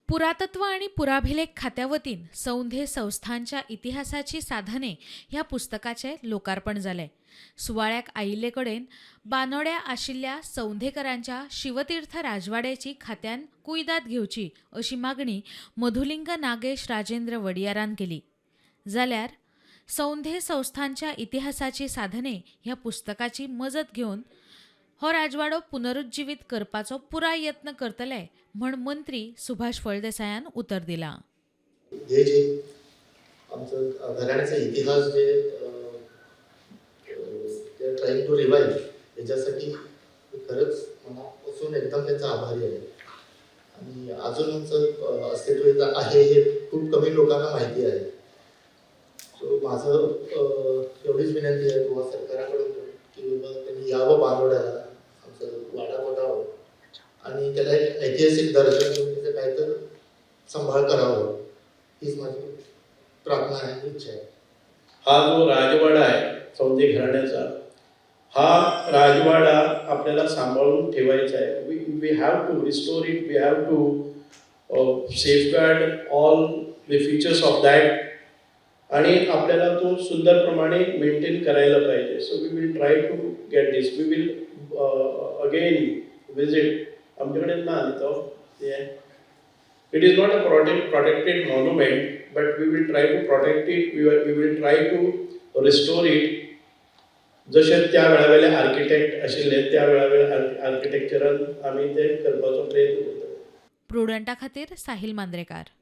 पुरातत्व आनी पुराभिलेख खात्या वतीन सौंधे संस्थांच्या इतिहासाची साधने ह्या पुस्तकाचें लोकार्पण जालें. सुवाळ्याक आयिल्ले कडेन बानोड्या आशिल्ल्या सौंधेकरांच्या शिवतीर्थ राजवाड्याची खात्यान कुयदाद घेवची अशी मागणी मधुलिंग नागेश राजेंद्र वडियारान केली. जाल्यार सौंधे संस्थांच्या इतिहासाची साधने ह्या पुस्तकाची मजत घेवन हो राजवाडो पुनरुज्जीवीत करपाचो पुराय यत्न करतले म्हण मंत्री सुभाष फळदेसायान उतर दिलां. हे जे आमचं घराण्याचा इतिहास जे ट्राईंग टू रिवाईव्ह, याच्यासाठी मी खरंच मनापासून एकदम त्यांचा आभारी आहे. आणि अजून आमचं अस्तित्व इथं आहे हे खूप कमी लोकांना माहिती आहे. सो माझं एवढीच विनंती आहे गोवा सरकाराकडून पण की बाबा त्यांनी यावं बांदोड्याला, आमचं वाडा बघावं आणि त्याला एक ऐतिहासिक दर्जा देऊन त्याचं काहीतरी सांभाळ करावं, हीच माझी प्रार्थना आहे आणि इच्छा आहे. हा जो राजवाडा आहे सौंदे घराण्याचा, हा राजवाडा आपल्याला सांभाळून ठेवायचा आहे. We have to restore it, we have to safeguard all the features of that आणि आपल्याला तो सुंदर प्रमाणे मेंटेन करायला पाहिजे. So we will try to get this, we will again visit. आमच्याकडे ना न्ही तो ते. It is not a protected monument, but we will try to protect it. We will try to restore it. जशे त्या वेळा वेले आर्किटेक्ट आशिल्ले, त्या वेळा वेळे आर्किटेक्चरान आमी ते करपाचो प्रयत्न करतले. प्रुडंटा खातीर साहिल मांद्रेकार.